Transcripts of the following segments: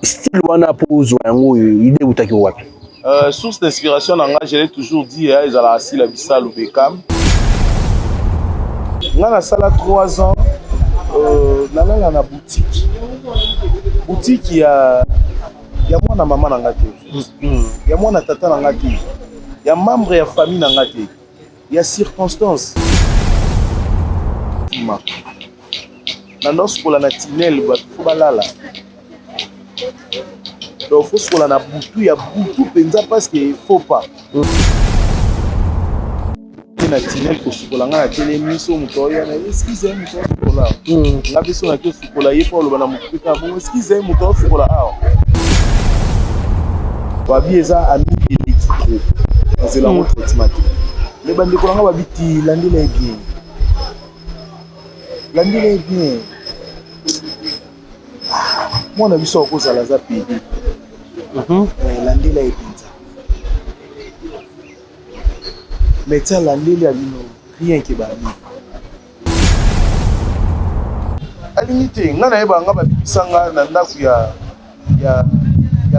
Style wana mpo ozwa yango oyo idée eutaki wapi? Source d'inspiration na nga, je l'ai toujours dit, hein, ezalaka Sila Bisalu Beckham. Nga nasala 3 ans nalala na boutique. Boutique ya mwana mama na nga te. Ya mwana tata na nga te. Ya membre ya famille na nga te. Ya circonstance. Ma. Na ndosukola na tunnel bato fo balala. Donc faut sukola na butu ya butu mpenza parce que faut pas. Te na tunnel kosukola nga na telemi so moto oya na excuse moto osukola. Nga biso na kosukola ye po aloba na moto mpe kaka bongo excuse moto osukola awa. Babi eza ami eleki trop. Nazela yango traitement te. Mais bandeko na nga babi ti landela ye bien. Landela ye bien. Mwana biso akozala aza pédé. Landela ye mpenza. Mais tia landeli ya bino rien que bami. Alingi te nga nayeba nga babimisa nga na ndako ya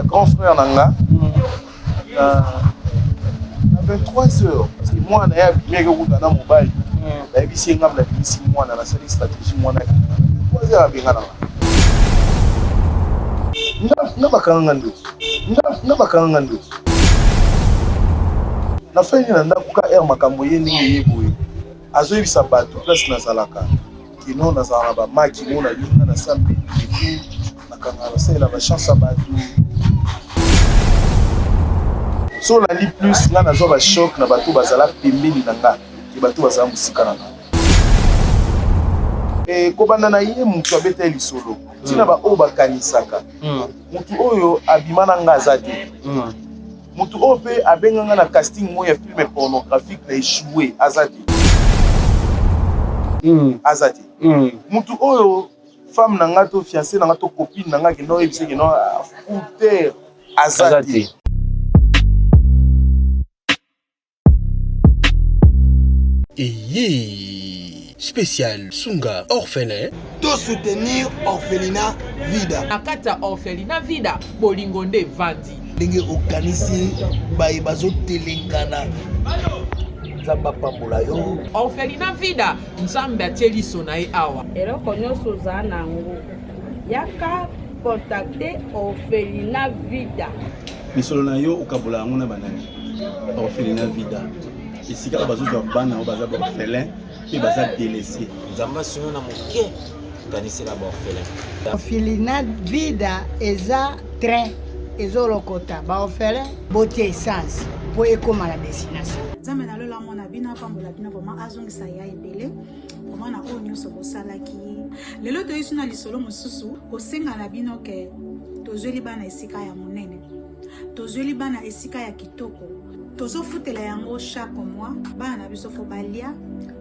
grand frère na nga na 23 heures parce que mwana ye abimi akekuta na mobali, nayebisi ye nga nabimisi mwana, nasali stratégie mwana 23 heures abenga na nga nga bakanga nga ndoki, nga bakanga nga ndoki. Nafandi na ndako ka aire makambo ye ndenge ye boye azoyebisa bato place nazalaka kino nazala na bamaki mo nalinga na sambe etu nakanga nasalela bachance ya bato. So olandi plus nga nazwa bachoc na bato bazala pembeni na nga ke bato bazala mosika na nga. Kobanda na ye moto abeta ye lisolo ntina baoyo bakanisaka motu oyo abima na nga aza te, motu oyo mpe abenga nga na casting moko ya film pornographique na échoué aza te, aza te. Motu oyo femme na nga to fiancé na nga to copine na nga kende oyebisa kende fouter aza te. Eye spécial sunga orphelin. To soutenir orphelinat Vida. Na kati ya orphelinat Vida, bolingo nde evandi. Ndenge okanisi baye bazotelengana, Nzambe apambola yo. Orphelinat Vida, Nzambe atie liso na ye awa. Eloko nyonso oza na yango, yaka contacter orphelinat Vida. Misolo na yo okabola yango na banani? Orphelinat Vida, esika oyo bazozwa bana oyo baza baorphelin mpe baza délaissé. Nzambe asunga na moke, kanisela baorphelin. Orphelinat Vida eza train ezolokota baorphelin, botia essence mpo ekóma na destination. Nzambe na lola amona bino, apambola bino vraiment, azongisa ya ebele vraiment na oyo nyonso bosalaki. Lelo toyisi na lisolo mosusu kosenga na bino ke tozweli bana esika ya monene, tozweli bana esika ya kitoko, tozofutela yango chaque mois. Bana na biso fo balia,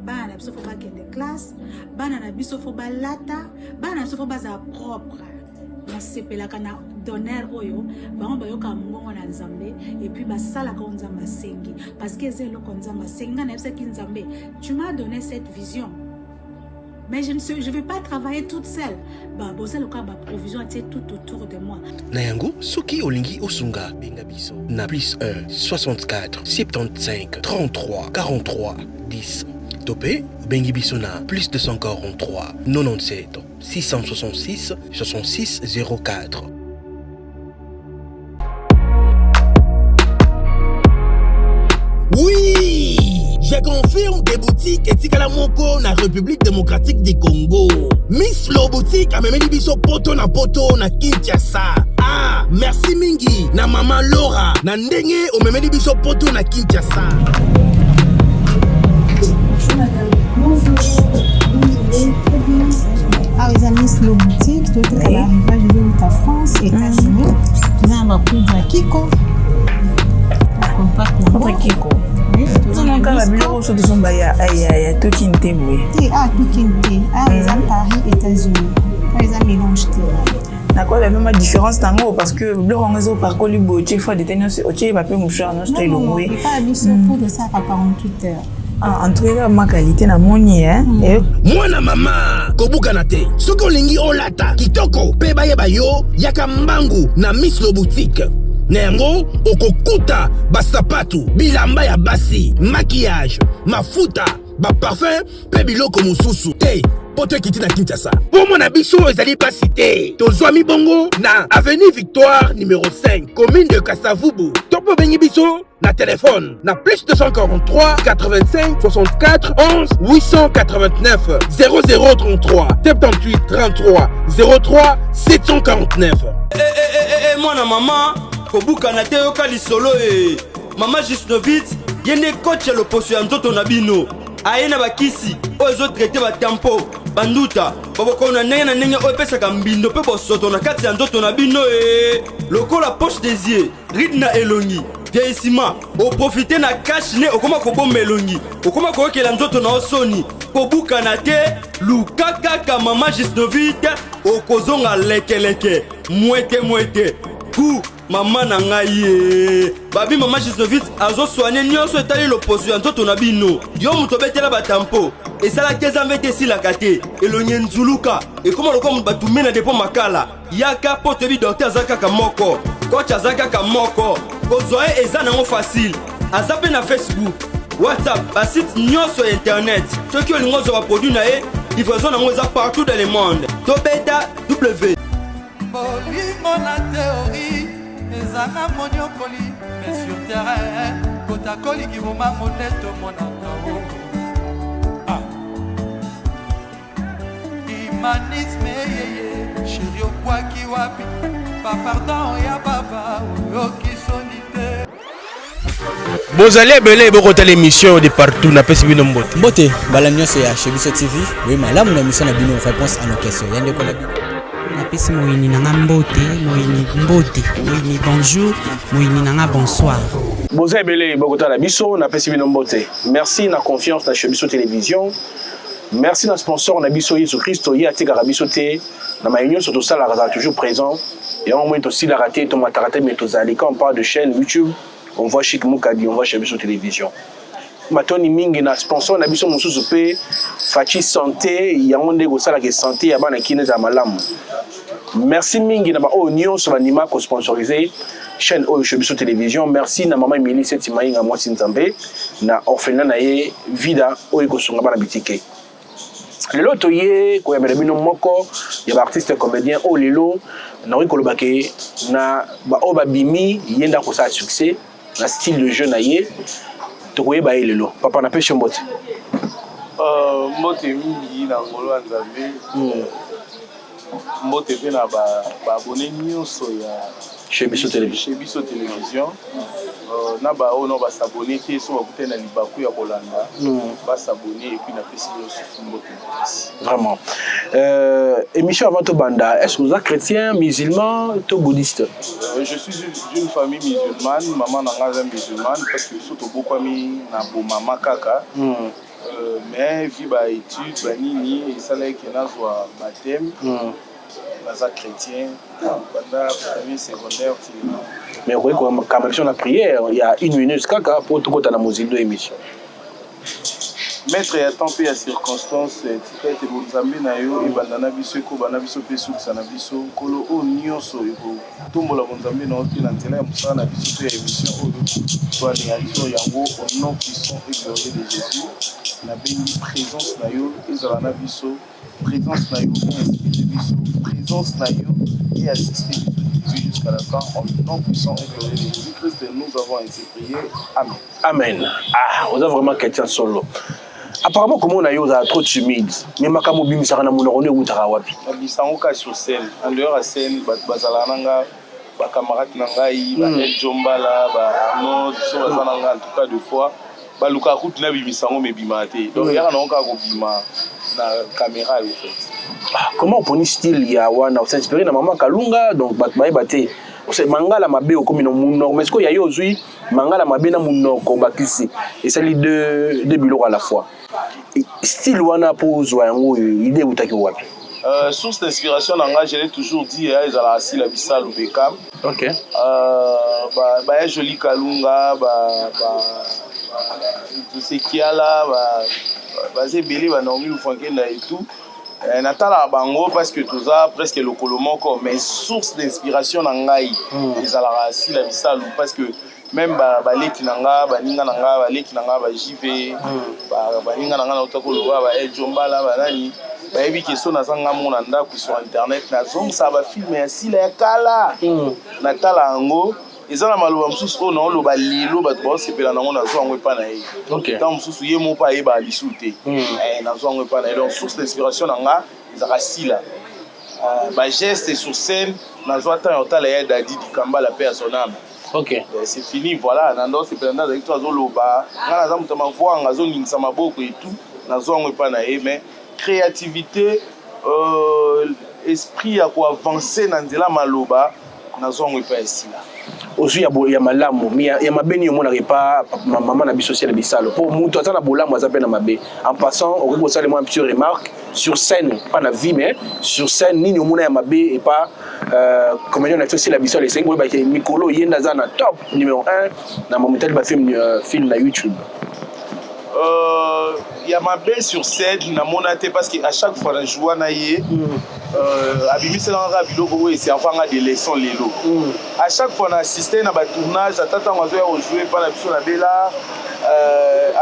bana na biso fo bakende classe, bana na biso fo balata, bana na biso fo bazala propre. Nasepelaka na donneur oyo bango bayokaka mongongo na Nzambe et puis basalaka oyo Nzambe asengi, parce que eza eloko Nzambe asengi. Ngai nayebisaki Nzambe: tu m'as donné cette vision, mais je vais pas travailler toute seule. Ba boza lokola ba provision atie tout autour de moi. Na yango soki olingi osunga, benga biso na plus 1 64 75 33 43 10 to mpe obengi biso na plus 243 97 666 66 04. Oui, je confirme que boutique etikala moko na République démocratique du Congo. Miss Lo Boutique amemeli biso poto na poto na Kinshasa. Ah, merci mingi na mama Laura na ndenge omemeli biso poto na Kinshasa. Bonjour madame. Bonjour. Bonjour. Awa eza Miss Lo Boutique, toteka baarrivage ezouta France, États-Unis. Toza na bapoudre ya Kiko, compact. Poudre Kiko kaka biloko so tozomba ya tokini te boye? Te, awa tokini te, awa eza Paris, États-Unis, awa eza mélange te. Nakoyeba mpe ma différence nango parce que biloko yango ezopakoli boye, otie fois de te nyonso, otie bape mouchoir nyonso to elongwe. Epa biso poudre esalaka 48 heures. Ah, en tout cas ma qualité namoni eh. Mwana mama, kobukana te. Soki olingi olata kitoko mpe bayeba yo, yaka mbangu na Mislo Boutique. Na yango okokuta basapatu, bilamba ya basi, maquillage, mafuta, baparfum mpe biloko mosusu te. Poto ekiti na Kinshasa. Mpo na biso ezali pasi te. Tozwami bongo na avenue Victoire numéro 5, commune de Kasavubu. To mpe obengi biso na telefone na plus 243 85 64 11 889 0033 78 33 03 749. Eh, eh, eh, eh, mwana mama, kobukana te, yoka lisolo e. Mama Jusnovit ye nde coach ya loposo ya nzoto na bino. Aye na bakisi oyo ezotraite batampo, banduta, babokono na ndenge na ndenge oyo epesaka mbindo mpe bosoto na kati ya nzoto na bino e, lokola poche des yeux, ride na elongi, vieillissement. Oprofite na cash ne, okoma kobomba elongi, okoma koyokela nzoto na yo soni. Kobukana te, luka kaka mama Jusnovit, okozonga lekeleke, mwete mwete ku mama na ngai ye. Babi mama Jusnovit azosoigne nyonso etali loposo ya nzoto na bino. Yo moto obetela batampo, esalaki eza mvete, esilaka te, elongi enzuluka, ekoma lokola moto batumbe na depo makala. Yaka, mpo toyebi docteur aza kaka moko, coach aza kaka moko. Kozwa ye eza nango facile. Aza mpe na Facebook, WhatsApp, basite nyonso ya internet. Soki olingi ozwa baproduit na ye, livraison nango eza partout dans le monde. Tobeta w. Bolingo na théorie ezanga monyokoli, mais sur terrain kotakoliki bomango nde tomonaka o. Ah. Humanisme yeye, chéri, okwaki wapi? Bapardon ya baba, oyoki soni te. Bozali ebele bokotala émission de partout, napesi bino mbote. Mbote bala nyonso ya Chez Biso TV, boye malamu na émission na bino Réponse à nos questions ya ndeko na bino. Napesi moyini na nga mbote, moyini mbote, moyini bonjour, moyini na nga bonsoir. Boza ebele bokotala biso, napesi bino mbote. Merci na confiance na Chez Biso Télévision. Merci na sponsor na biso Yesu Kristo, ye atikaka biso te na maye nyonso tosalaka, azala toujours présent. Yango moi tosilaka te, tomataka te, mais tozali. Quand on parle de chaîne YouTube, on voit Chic Mukadi, on voit Chez Biso Télévision. Matoni mingi na sponsor na biso mosusu mpe Faci Santé, yango nde kosalaka santé ya bana kino ezala malamu. Merci mingi na baoyo nyonso bandima kosponsorize chaîne oyo Chez Biso Télévision. Merci na mama Emilie Seti Mainga, mwasi Nzambe, na orphelinat na ye Vida oyo ekosunga bana bitike. Lelo toye koyambela bino moko ya baartiste comédien oyo lelo nakoki koloba ke na baoyo babimi, ye nde akosala succès na style de jeu na ye. Tokoyeba ye lelo. Papa, napesi yo mbote. Mbote mingi na ngolo ya Nzambe. Mbote mpe na baabonnés nyonso ya Chez Biso Télévision. Chez Biso Télévision, na baoyo no bas'abonner te, so bakutani na libaku ya kolanda, bas'abonner. Et puis napesi bino susu mbote makasi. Vraiment, émission avant tobanda, est ce que oza chrétien, musulman to bouddhiste? Je suis d'une famille musulmane. Mama na nga aza musulmane, parce que biso tobokwami na bomama kaka. Mais vu baétude banini esalaki nazwa baptême, naza chrétien banda premier secondaire ti. Mais okoki kokamba biso na prière ya une minute kaka mpo tokota na mozindo émission. Maître ya temps mpe ya circonstance, tika ete bonzambe na yo ebanda na biso, ekoba na biso mpe esukisa na biso. Nkolo, oyo nyonso ekotombola bonzambe na yo te na nzela ya mosala na biso mpe ya émission oyo, toanéantir yango au nom puissant et glorieux de Jésus. Nabengi présence na yo ezala na biso, présence na yo einspire biso, présence na yo eassiste biso du début jusqu'à la fin. Au nom puissant et glorieux de Jésus Christ, nous avons ainsi prié, amen. Amen. Ah, oza vraiment chrétien solo. Apparemment komona yo ozala trop timide, mais makambo obimisaka na monoko nde ewutaka wapi? Nabimisa yango kaka sur scène. En dehors ya scène, bato bazalaka na nga, bacamarade na ngai, ba El Jombala, ba Arnaud, so baza na nga. En tout cas, de fois balukaka kutu nabimisa yango, mebimaka te. Donc yaka nango kaka kobima na caméra yo fait. Ah, comment oponi style ya wana? Os'inspiré na mama Kalunga? Donc bato bayeba te, mangala mabe okomi na monoko, mais sikoyo ya yo ozwi mangala mabe na monoko, bakisi esali deux biloko à la fois. Style wana, mpo ozwa yango oyo, idée eutaki wapi? Source d'inspiration na ngai, je l'ai toujours dit, ezalaka Sila Bisalu Bekam. Baya Joli Kalunga, ba, ba, Jose Kiala, baza ebele, ba Naomi Lufankenda et tout. Natalaka bango parce que toza presque lokolo moko, mais source d'inspiration na ngai ezalaka Sila Bisalu, parce que même baleki na nga, baninga na nga, baleki na nga, ba JV, baninga na nga nauta koloba, ba El Jombala, banani, bayebi ke so naza nga mo na ndako, sur internet nazongisaka bafilm ya Sila ya kala, natala yango. Eza na maloba mosusu oyo naoloba lelo, bato baosepela nango, nazwa yango epa na ye. Ntango mosusu ye moko mpe ayebaka lisusu te. Nazwa yango epa na ye. Donc source d'inspiration na nga ezalaka Sila. Bageste sur scène, nazwa temps ya kotala ya Dadi Dikambala, mpe ya son âme. C'est fini, voilà. Na ndo osepela nde azalaki to azoloba, nga naza moto ya mavwanga, azoningisa maboko et tout, nazwa yango epa na ye. Mais créativité, esprit ya koavance na nzela maloba, nazwa yango epai ya Sila. Ozwi ya malamu, mais ya mabe nini omonaka epa mama na biso Sila Bisalo? Mpo moto aza na bolamu, aza mpe na mabe. En passant, okoki kosala mwa petit remarque sur scène, pas na vie, mais sur scène, nini omona ya mabe epa comédien na biso Sila Bisalo? Esengi koyeba ke mikolo ye nde aza na top numéro 1 na momitali bafilm film na YouTube. Ya mabe sur scène namona te, parce que à chaque fois na joua na ye, abimiselanga kaka biloko oyo eservanga de leçon lelo. À chaque fois na assiste na batournage, ata ntango azoya kojouer epa na biso na Bela,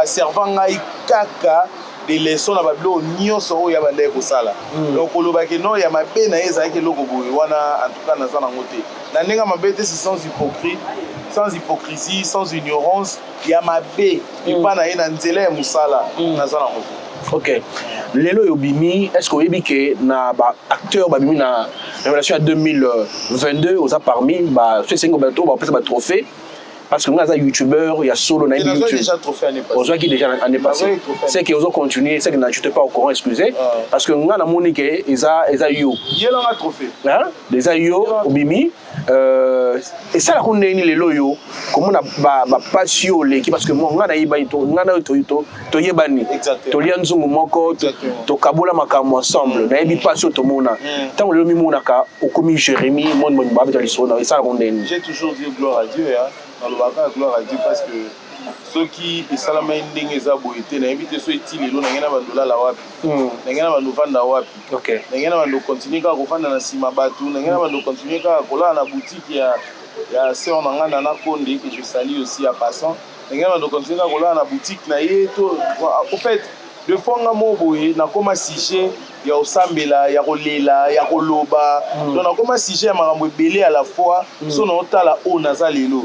aserva ngai kaka de leçon na babiloko nyonso oyo abandaki kosala. Donc kolobaki non, ya mabe na ye ezalaki eloko boye wana, en tout cas naza nango te na ndenge ya mabe te. C'est sans hypocrite, sans hypocrisie, sans ignorance, ya mabe epa na ye na nzela ya mosala, naza nango te. Ok, lelo oyo obimi, est ce que oyebi ke na baacteur babimi na révélation ya 2022, oza parmi so esengi bato bapesa batrophée? Parce que nga aza youtubeur ya solo, nayebi. Nazwaki déjà trophée année passée. Ozwaki déjà année passée? Nazwaki trophée. C'est que ozo continuer, c'est que na j'étais pas au courant, excusez. Ah. Parce que nga namoni ke eza yo. Yelanga trophée. Hein? Eza yo obimi, esalaka ndenge nini lelo oyo komona bapasi oyo oleki? Parce que moi, nga nayebani, nga na yo toyebani, tolia nzungu moko, tokabola makambo ensemble, nayebi mpasi oyo tomona. Ntango lelo mimonaka okomi Jérémie, monde mobimba babeta lisolo na yo, esalaka ndenge nini? J'ai toujours dit gloire à Dieu, hein. Nalobaka gloire à Dieu parce que soki esalamai ndenge eza boye te, nayebi te so eti lelo ndenge na bando olala wapi, ndenge na bando ovanda wapi, ndenge na bando continue kaka kofanda na nsima bato, ndenge na bando continue kaka kolala na boutique ya sœur na ngai Nana Konde, que je salue aussi en passant, ndenge na bando continue kaka kolala na boutique na ye. To au fait, de fois nga mo boye nakóma sujet ya kosambela, ya kolela, ya koloba. Donc nakóma sujet ya makambo ebele à la fois. So naotala oyo naza lelo,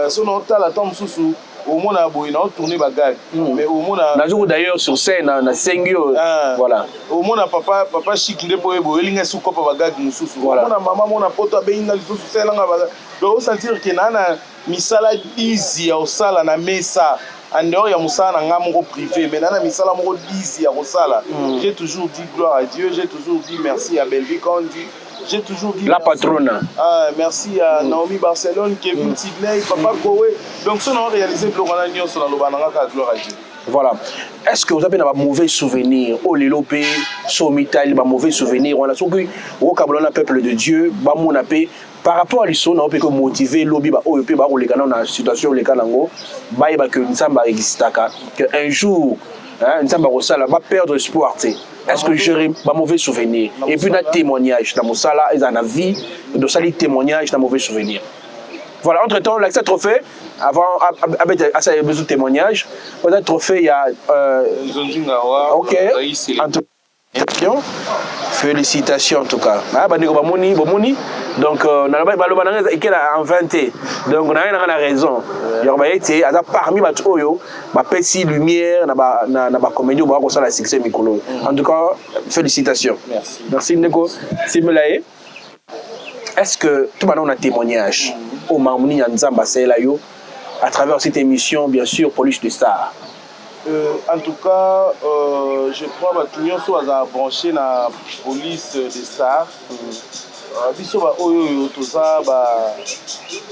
so naotala ntango mosusu omona boye naotourne bagag, mais omona Nazoko d'ailleurs sur scène nasengi yo, voilà. Omona papa Chic nde mpo boye oyelinga esi kopa bagag mosusu. Omona mama mona poto abengi nga lisusu, salanga baga. Donc osentir ke naa na misala 10 ya kosala na mesa en dehors ya mosala na nga moko privé, mais naa na misala moko 10 ya kosala. J'ai toujours dit gloire à Dieu, j'ai toujours dit merci à Bellevue Kandi, j'ai toujours dit La merci. Patrona. Ah, merci à Naomi Barcelone, Kevin Sidney, Papa Kowe. Donc so na réalisé biloko wana nyonso, naloba na nga kaka gloire à Dieu. Voilà. Est ce que oza mpe na bamauvais souvenir oyo lelo mpe so omitali, bamauvais souvenir wana, soki okokabola na peuple de Dieu, bamona mpe par rapport à lisolo na yo mpe komotive lobi baoyo mpe bakoleka nano na situation oleka nango, bayeba ke Nzambe aexistaka, que un jour, hein, Nzambe akosala, baperdre espoir te? Est ce que Jérémie, bamauvais souvenir et puis na témoignage na mosala, ezala na vie dosali témoignage na mauvais souvenir? Voilà, entre temps, l'accès trophée, avant, asala besoin témoignage, oza trophée ya ok, félicitations en tout cas. Ah, bandeko bamoni, bomoni. Donc baloba nanga ekela en 20 te. Donc nanga nanga na raison ya koba ete aza parmi bato oyo bapesi lumière na bacomédie oyo baka kosala succès mikolo. En tout cas, félicitations. Merci. Merci ndeko Simela ye. Est-ce que tout bana na témoignage oyo makambo nini ya Nzambe asalela yo à travers cette émission, bien sûr, Police de Star? En tout cas, je crois bato nyonso bazala branché na Police de Star. Biso baoyo oyo toza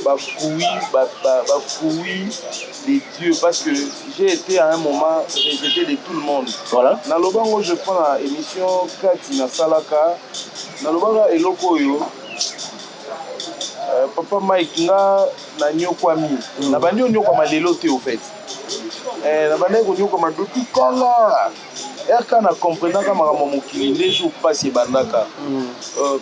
bafruit de Dieu, parce que j'ai été à un moment rejeté de tout le monde. Nalobango, je prends na émission kati nasalaka, nalobaka eloko oyo, papa Mike, nga nanyokwami, nabandi onyokwama lelo te. Au fait, Eh, nabandaki konyokama depuis kala rk na comprenaka makambo ya mokili nde jour mpasi ebandaka.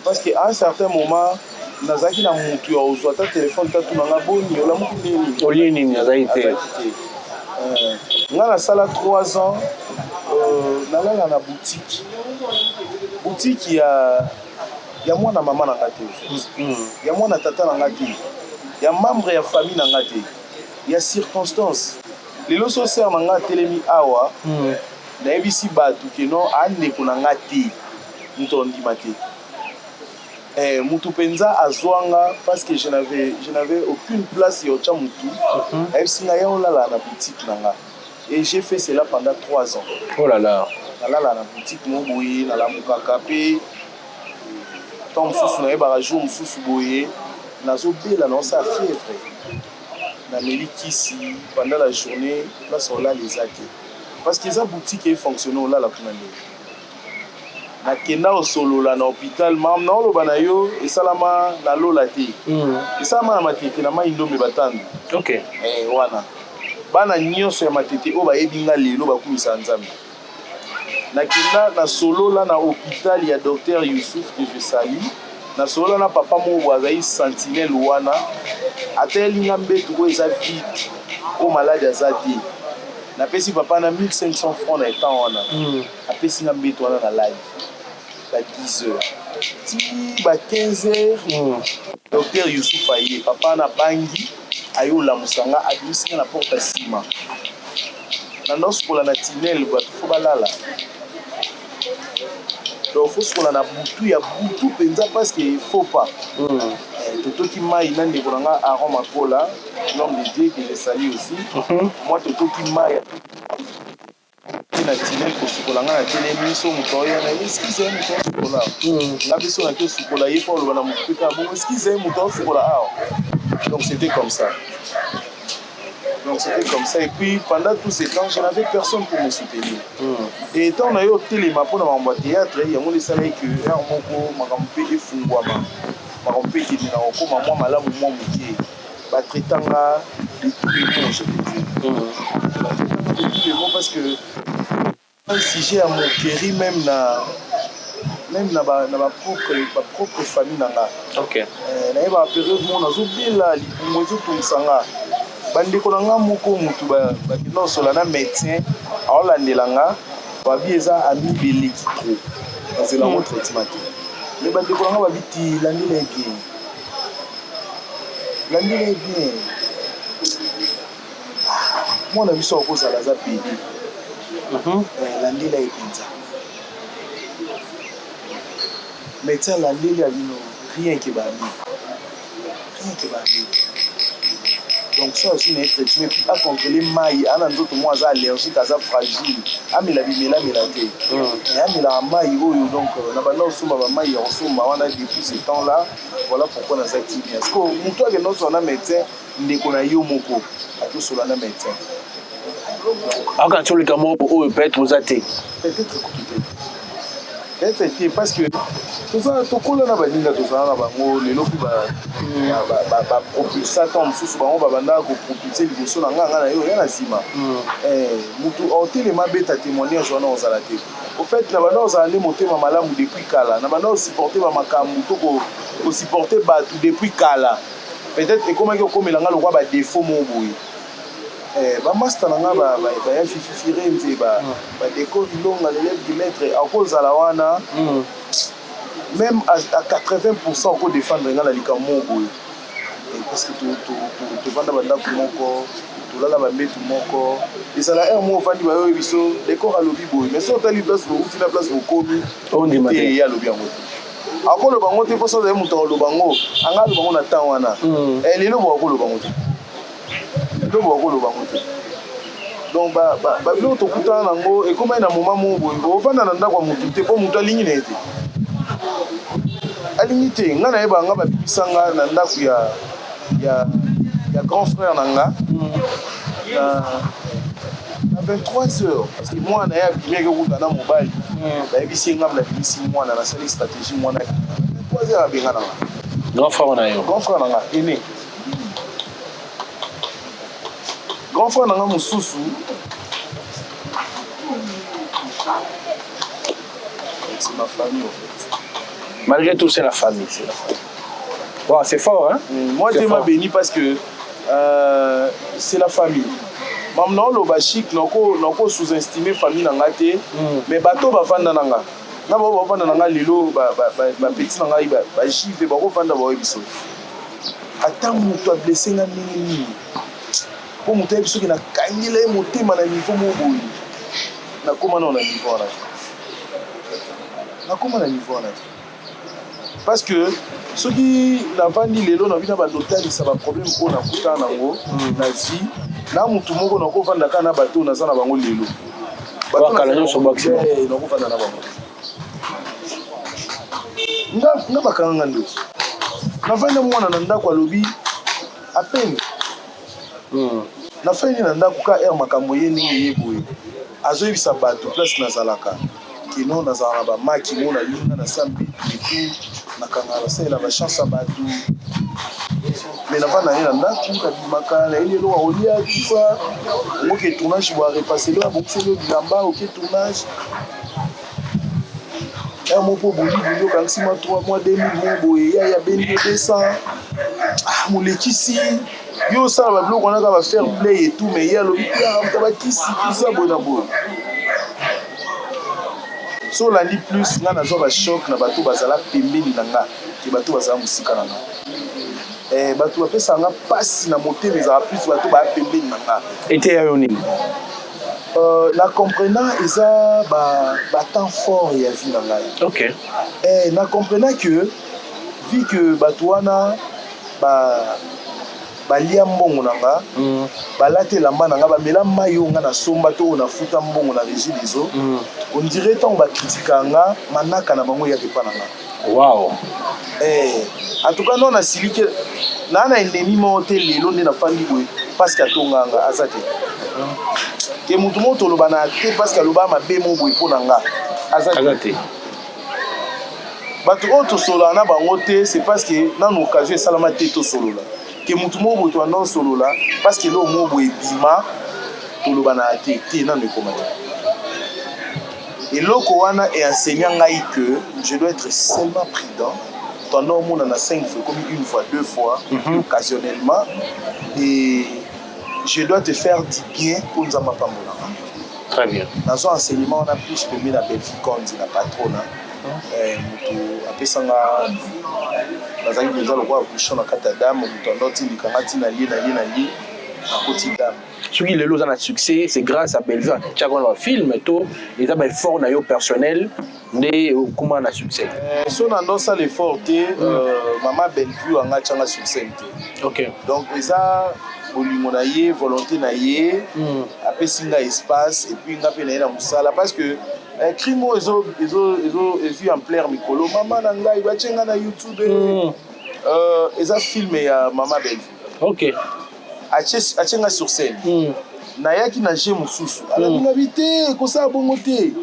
Parce que à un certain moment nazalaki na mutu ya kozwa ata telefone ta tuna nga boni olamuki ndeni olie nini azalaki te. Azalaki te. Nga nasala 3 ans nalala na boutique, boutique ya mwana mama na nga te, ya mwana tata na nga te, ya membre ya famille na nga te, ya circonstance. Lelo so sœur na nga atelemi awa, nayebisi bato ke non, andeko na nga te, moto andima te. Mutu mpenza azwanga parce que je n'avais aucune place ya otya mutu. Ayebisi nga ya olala na boutique na nga et j'ai fait cela pendant 3 ans. Oh là là. Nalala na boutique mo boye, nalamukaka mpe ntango mosusu nayebaka jour mosusu boye nazobela, naosala fièvre, nameli kisi pendant la journée, place olala eza te parce que eza boutique efonctionne, olala kuna ndenge. Nakenda kosolola na hôpital, mam naoloba na yo esalama na lola te, esalama na Matete na Mai Ndombe batandu. Wana bana nyonso ya Matete oyo bayebi nga lelo bakumisa Nzambe. Nakenda nasolola na hôpital ya docteur Youssouf que je salue, nasolola na papa moko boye azali sentinelle wana, atayeli nga mbetu oyo eza vide, oyo malade aza te. Napesi papa na 1500 francs na etan wana, apesi nga mbeto wana na lali ba 10 heures ti ba 15 heures. Docteur Yusuf aye, papa na bangi aye olamusa nga, abimisi nga na porte ya nsima na ndosukola na tunnel. Bato faut balala, donc faut sukola na butu ya butu mpenza parce que faut pas. Totoki mai na ndeko na nga Aaron Makola, l'homme de Dieu que je salue aussi. Moi totoki mai te na tunnel kosukola nga na telemi so moto oya na excuse ye, moto osukola nga biso naki osukola ye mpo aloba na motu mpe kaka bongo excuse ye, moto osukola awa. Donc c'était comme ça, donc c'était comme ça. Et puis pendant tout ce temps, je n'avais personne pour me soutenir. Et étant na yo otelema mpona makambo ya théâtre, yango nde esalaki ke heure moko makambo mpe efungwama, makambo mpe ekende na kokóma mwa malamu mwa moke. Batraitanga de tous les mots, je peux dire, batraitanga de tous les mots parce que un sujet ya moquerie même na ba propre famille na nga. Nayebaka période moko nazobela libumu ezotungisa nga, bandeko na nga moko motu bakenda kosola na médecin aolandela nga, babi eza amibe eleki trop, nazela yango traitement te. Mais bandeko na nga babi ti landela ye bien, landela ye bien, mwana biso akozala aza pédé, landela ye mpenza. Médecin alandeli abino rien que baami, rien que baami. Donc so azwi na ye traitement et puis acontrôle mai ana nzoto moko aza allergique, aza fragile, amela bimelamela te, amelaka mai oyo. Donc na banda kosomba bamai ya kosomba wana depuis ce temps là. Voilà pourquoi naza kimia. Parce que moto akende osola na médecin, ndeko na yo moko akosola na médecin. Aokanisi oleka moko oyo peut-être oza te. Peut-être kutu te, peut-être te, parce que toza tokola na baninga, tozala na bango lelo mpe bapropulsa ntango mosusu bango babandaka kopropulse liboso na nga, nga na yo ya na nsima. Motu otelema abeta témoignage wana ozala te. Au fait, na banda ozala nde motema malamu depuis kala, na banda osupporte bamakambo to kosupporte bato depuis kala. Peut-être ekomaki okomela nga lokwa badéfaut moko boye. Bamaster na nga baya Fifi Firenze, badécor Ilonga, l'élève du maître akozala wana même à 80 akodéfendre nga na likambo moko boye, parce que tovanda bandako moko, tolala bambetu moko. Ezala heure moko ovandi, bayoyi biso décor alobi boye, mais so otali place bouti na place bokomi te, ye alobi yango te, akoloba yango te. Mposo azali moto akoloba yango, anga aloba yango na temps wana. Lelo bo akoloba yango te, lelo bo akoloba yango te. Donc babiloko tokutana nango ekomai na moma moko boye, ovanda na ndako ya motu te mpo motu alingi na ye te, alingi te. Ngai nayebaka nga babimisa nga na ndako ya grand frère na nga na 23 heures parce que mwana ye abimi ake kuta na mobali, bayebisi ye ngambo nabimisi mwana, nasali stratégie, mwana 23 heures abenga na nga. Grand frère na yo? Grand frère na nga aîné. Grand frère na nga mosusu. C'est ma famille en fait. Malgré tout, c'est la famille. C'est la famille. Wow, c'est fort, hein? Moi, Dieu m'a béni parce que c'est la famille. Mam na oloba chic, nako sous-estimer famille na nga te, mais bato bavanda na nga. Nga bao bavanda na nga lelo, ba petit na ngai, ba jive bakovanda baoyebi biso. Ata moto ablesse nga ndenge nini, mpo moto ayebi soki nakangela ye motema na niveau moko boye, nakóma nao na niveau wana te, nakóma na niveau wana te, parce que soki navandi lelo na bino, bando otalisa baproblème oyo nakutana nango na vie na motu moko, nakovanda kaka na bato oyo naza na bango lelo. Bakala nyonso bakisi bango. Nakovanda na bango. Nga bakanga nga ndoki, navandi mwana na ndako, alobi apene nafandi na ndako ka aire makambo ye ndenge ye boye, azoyebisa bato place nazalaka kino nazala na bamaki mo nalinga na sa mbetu etu, nakanga basalela bachance ya bato, mais navanda ye na ndako, nabimaka nayeli eloko ya kolia, tout ça. Oke tournage bo arepasser lo, abongiseli yo bilamba, oke tournage ya moko boliboli, okangisi mwa 3 mwa 2000 mo boye, ya abendi yo 200. Ah, molekisi yo osala babiloko wana kaka bafair play et tout, mais ye alobi piaka moto bakisi, tout ça boye na boye. So olandi plus, nga nazwa bachoc na bato bazala pembeni na nga ke bato bazala mosika na nga. Bato bapesaka nga mpasi na motema ezala plus bato baya pembeni na nga. Eteya yo nini? Na comprenant eza batemps fort ya vie na ngai. Na comprenant que vu que bato wana balia mbongo na nga, balata elamba na nga, bamela mai oyo nga nasomba to oyo nafuta mbongo na Régie des eaux, on dirait ntango bakritikaka nga, manaka na bango eyaka epa na nga. En tout cas non, nasiliki naa na ennemi moko te. Lelo nde nafandi boye parce que atonganga aza te ke motu moko toloba na te, parce que aloba mabe mo boye mpo na nga, aza Aza te. Bato oyo tosololaka na bango te, c'est parce que nanu occasion esalama te tosolola ke motu moko boye toanda osolola, parce que eloko moko boye ebima, toloba na te te, nanu ekoma te. Eloko wana eenseignant ngai que je dois être seulement prudent. Toanda omona na 5 fois, ekomi une fois, deux fois, occasionnellement, et je dois te faire du bien mpo Nzambe apambolanga. Très bien. Nazwa enseignement wana plus pembe na Belvi Kondi na patrona, moto apesanga, nazalaki mpenza lokola bouchon na kati ya dame, moto ando otindikanga ntina ye na ye na ye nakoti dame. Soki lelo oza na succès, c'est grâce à Bellevue atiaka wana bafilm to eza baeffort na yo personnel nde okóma na succès? So na ndosala effort te, mama Bellevue anga atianga succès te. Donc eza bolingo na ye, volonté na ye, apesi nga espace et puis nga mpe na ye na mosala, parce que crime oyo ezwi ampleur mikolo, mama na ngai batie nga na YouTube, eza film ya mama Bellevue. Atie nga sur scène, nayaki na jeu mosusu, alobi nga bi te, kosala bongo te.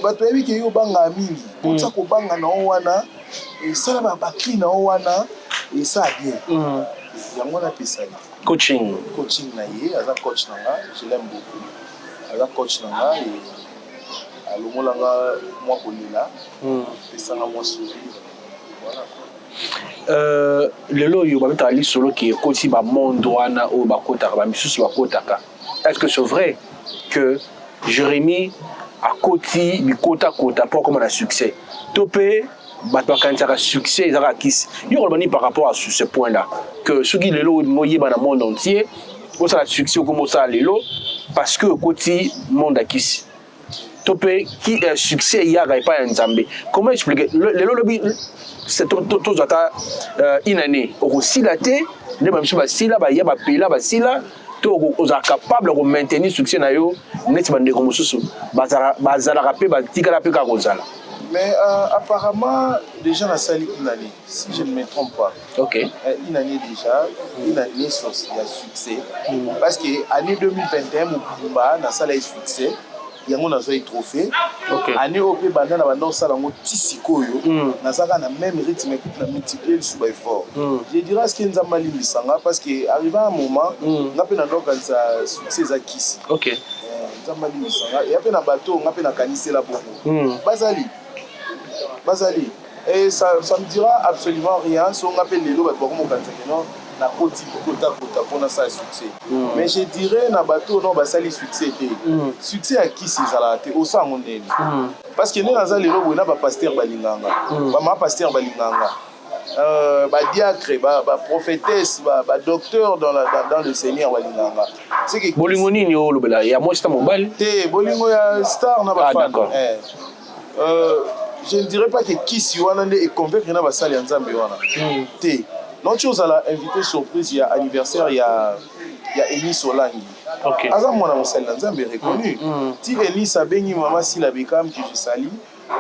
Bato bayebi ke yo obangaka mingi, kotia kobanga na yo wana, esala bacri na yo wana, esala bien. Yango wana apesa ye. Coaching. Coaching na ye, aza coach na nga, je l'aime beaucoup, aza coach na nga e alongolanga mwa kolela, apesanga mwa sourire, voilà. Lelo oyo babetaka lisolo ke ekoti bamonde wana oyo bakotaka, bamisusu bakotaka. Est-ce que c'est vrai que Jérémie akoti bikotakota mpo akoma na succès, to mpe bato bakanisaka succès ezaka kisi? Yo koloba nini par rapport à ce point là que soki lelo moyeba na monde entier, osala succès, okoma osala lelo parce que okoti monde ya kisi, to mpe ki succès eyaka epai ya Nzambe? Comment expliquer lelo lobi tozwa ata une année, okosila te nde bamisu basila, baya bapela basila, to ozala capable ya komaintenir succès na yo neti bandeko mosusu bazalaka mpe batikala mpe kaka kozala? Mais apparemment, déjà, nasali une année, si je ne me trompe pas. Une année déjà, une année sur il y a succès. Parce que année 2021, mobimba, nasala succès. Yango nazwa trophée. Année oyo mpe banda na banda osala yango ti sikoyo, nazalaka na même rythme, ekuti na multiplier lisusu baeffort. Je dirais ce que Nzambe alimbisanga, parce que arrivé un moment, nga mpe nandokanisa succès eza kisi. Nzambe alimbisanga, eya mpe na bato nga mpe nakanisela bongo, bazali. Bazali. Et ça, ça me dira absolument rien. So nga pe lelo bato bakomo kanisa que non nakoti kota kota mpo nasala succès. Mais je dirais na bato oyo non basali succès te. Succès ya kisi ezalaka te, osala yango ndeni. Parce que nde naza lelo boye na ba pasteur balingaka nga. Ba mama pasteur balingaka nga. Ba diacre, ba prophétesse, ba docteur dans le Seigneur balingaka nga. C'est que Bolingo nini olobela ya mwasi na mobali? Te, bolingo ya star na ba Ah, fan. d'accord. Eh. Je ne dirais pas que kisi wana nde econvaincre na basali ya Nzambe wana. Te. Nauti ozala invité surprise ya anniversaire ya Enis Olangi. Aza mwana mosali na Nzambe reconnu. Ti Enis abengi mama Sila Bekam que je salue,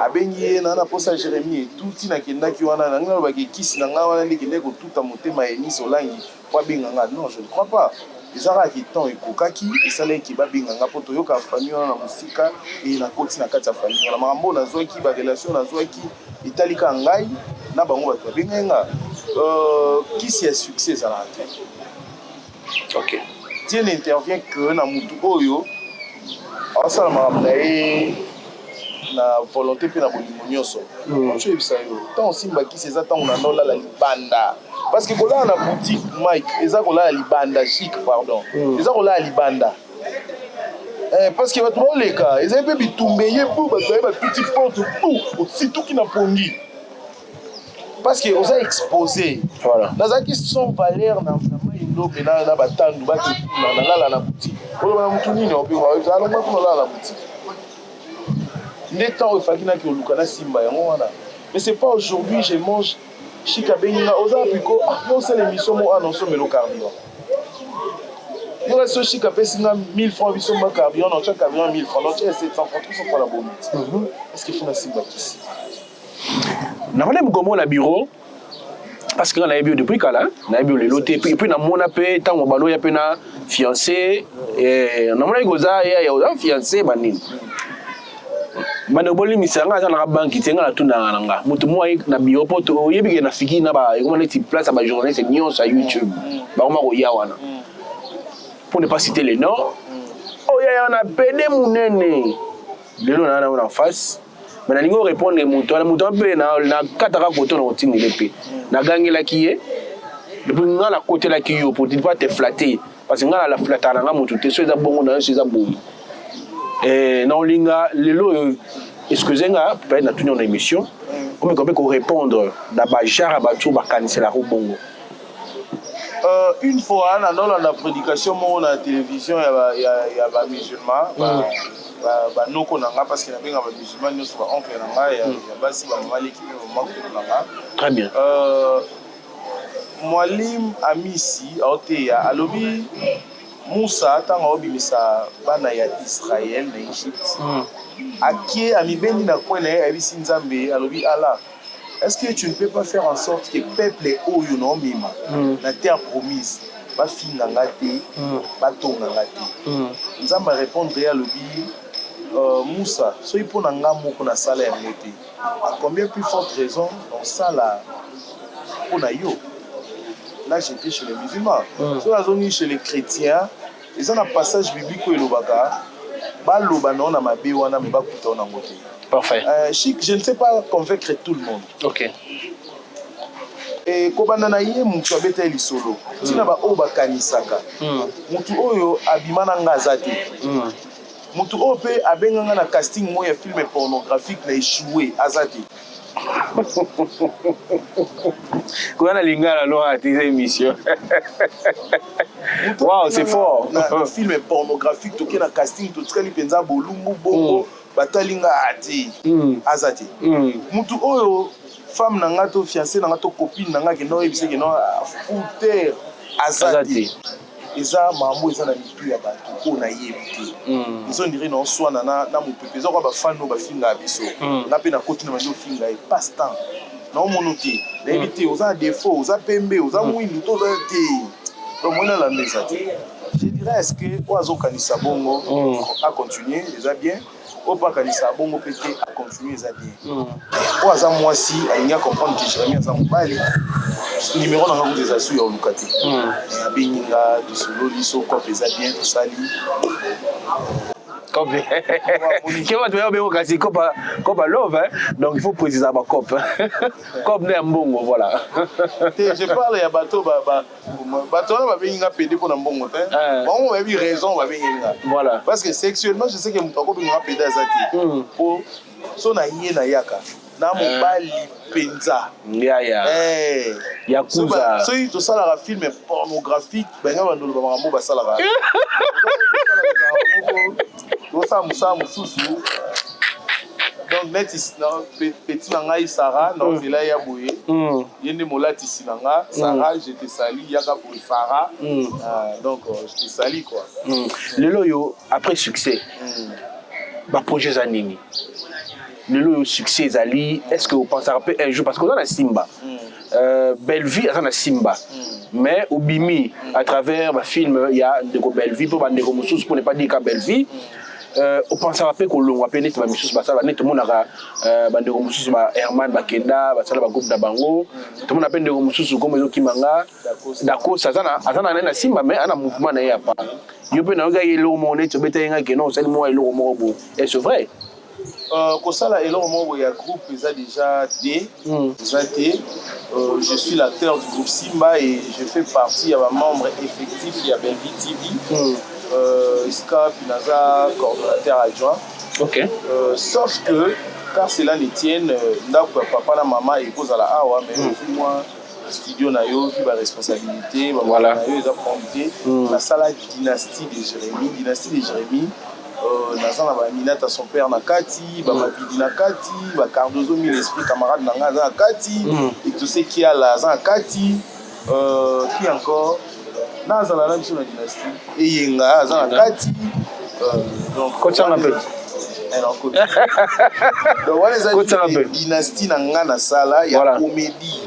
abengi ye na posa Jérémie et tout, ti nakendaki wana na ngai nalobaki kisi na ngai wana nde ekendaki kotuta motema ya Enis Olangi po abenga nga. Non, je ne crois pas. Eza kaka ke temps ekokaki, esalaki ke babenga nga mpo toyoka famille wana na mosika e nakoti na kati ya famille wana. Makambo oyo nazwaki, ba relation nazwaki, etali kaka ngai na bango bato babengai nga. Kisi ya succès ezalaka te. Dieu n'intervient que na mutu oyo aosala makambo na ye na volonté mpe na bolingo nyonso. Oyo oyebisa yo, ntango osimba kisi eza ntango na ndolala libanda. Parce que kolala na boutique, Mike, eza kolala libanda, chic, pardon. Eza kolala libanda. Eh, parce que bato baoleka, ezali mpe bitumba eye bu bato baye batuti porte bu osituki na pongi. Parce que oza exposé. Voilà. Nazalaki sans valeur na mai ndombe na batandu bake kuna nalala na boutique. Oloba na mutu nini obenga alongwa kuna olala na boutique. Nde temps efaki naki oluka na simba yango wana. Mais c'est pas aujourd'hui je mange Chic abengi nga oza piko ah non c'est l'émission mo annonce melo carburant. Yo so Chic apesi nga 1000 francs biso mba carburant na chaque carburant 1000 francs na 700 francs 300 francs la bonne. Est-ce qu'il faut na simba kisi? Navandi mokomo na bureau parce que nga nayebi yo depuis kala, nayebi yo lelo te. Et puis namona mpe ntango baloya mpe na fiancé, namonaki koza ya oza fiancé banini. Bandeko bolimisa nga, aza naka banki te, nga natunaka na nga moto moko aye na bureau mpo oyebi ke na fiki na ba ekoma neti place ya bajournaliste nyonso ya YouTube bakoma koya wana, pour ne pas citer les noms. Oyo ya na pede monene lelo na nango na face, mais nalingi orépondre moto wana, moto wana mpe nakataka koto na kotindele mpe nagangelaki ye. Depuis nga nakotelaki yo pour pas te flatter, parce que nga na flattaka na nga moto te. So eza bongo na yo, so eza boye na olinga lelo oyo, excuse nga, peut-être natuni na émission omeka mpe korépondre na bagenre ya bato bakaniselaka bongo. Une fois nandolanda prédication moko na télévision ya bamusulman, banoko na nga, parce que nabenga bamusulman nyonso baoncle na nga ya basi, bamama leki mpe bamama kulu na nga. Très bien. Mwalim Amisi aoteya, alobi Musa ntango aobimisa bana ya Israel na Egypte, akie amibendi na coin na ye, ayebisi Nzambe, alobi: "Allah, est-ce que tu ne peux pas faire en sorte que peuple oyo naomema na terre promise bafinga nga te, batonga nga te?" Nzambe arépondre ye, alobi: "Musa, soki mpo na nga moko nasala yango te, à combien plus forte raison nosala mpo na yo?" Là j'étais chez les musulmans. So nazongi chez les chrétiens, eza na passage biblique oyo elobaka baloba nao na mabe wana me bakuta o nango te. Parfait. Chic, je ne sais pas convaincre tout le monde. E kobanda na ye motu abeta ye lisolo ntina baoyo bakanisaka motu oyo abima na nga aza te, motu oyo mpe abenga nga na casting moko ya film pornographique na échoué aza te. Koya na lingala no ate eza émission. Wow, c'est fort. Na film pornographique toke na casting, totikali mpenza bolumbu bongo, batali nga ate aza te. Mutu oyo femme na nga to fiancé na nga to copine na nga kende oyebisa ke no fouter aza te. Eza makambo eza na mitu ya bato oyo nayebi te. Eza on dirait naoswana na mopepe. Eza kwa bafani oyo bafingaka biso. Nga mpe nakoti na bandi ofinga ye passe temps, naomono te, nayebi te oza na défaut, oza pembe, oza mwindu to oza te. Donc moi nalanda eza te. Je dirais, est ce que oyo azokanisa bongo acontinue, eza bien. Oyo mpo akanisa bongo mpe te, acontinue, eza bien. Oyo aza mwasi alingi acomprendre ke Jérémi aza mobali, numéro na nga kuta eza su ya oluka te. Abengi nga, tosololi, so cope eza bien, tosali. Cop ke bato ya bengo kasi cop cop love hein? Donc il faut préciser ba cop cop nde ya mbongo, voilà. Te, je parle ya bato bato wana babengi nga pédé mpo na mbongo te. Bango bayebi raison babengi nga. Parce que sexuellement, je sais que moto akobenga nga pédé aza te, po so na ye nayaka na mobali mpenza. Yaya ya kuza. Soki tosalaka film pornographique, bango bandolo bamakambo basalaka, tosala mosala mosusu. Donc neti petit na ngai Sara na nzela ya boye, ye nde molatisi na nga. Sara, je te sali, yaka boye Sara. Donc je te sali quoi. Lelo oyo, après succès, baprojet eza nini? Lelo oyo succès ezali, est ce que opensaka mpe un jour, parce que oza na Simba, Bellevie aza na Simba, mais obimi à travers bafilm ya ndeko Bellevie mpo bandeko mosusu, mpo ne pas dire ka Bellevie, opensaka mpe kolongwa mpe neti bamisusu basala, neti tomonaka bandeko mosusu ba Herman bakenda basala bagroupe na bango, tomona mpe ndeko mosusu kombo ezokimanga Dacos, aza na na Simba mais aza na mouvement na ye ya part. Yo mpe nayoki eloko moko neti obeta ye ngai keno osali mwa eloko moko bo, est ce vrai? Kosala eloko moko boye ya groupe eza déjà te, eza te. Je suis l'acteur du groupe Simba et je fais partie ya bamembre effectif ya Bellevie TV, esika mpi naza coordonnateur adjoint. Sauf que car cela ne tienne, ndako ya papa na mama ekozala awa, mais ozwi mwa studio na yo, ozwi baresponsabilité na yo, eza problème te. Nasala Dynastie de Jérémie. Dynastie de Jérémie, naza na baminata son père na kati, bamabidi na kati, bacardozo mille esprit camarade na ngai aza na kati, exaucé Kiala aza na kati, qui encore nazala na biso na Dynastie, Eyenga aza na kati. Donc Kotianga mpe. Donc wana eza dynastie na nga nasala ya comédie.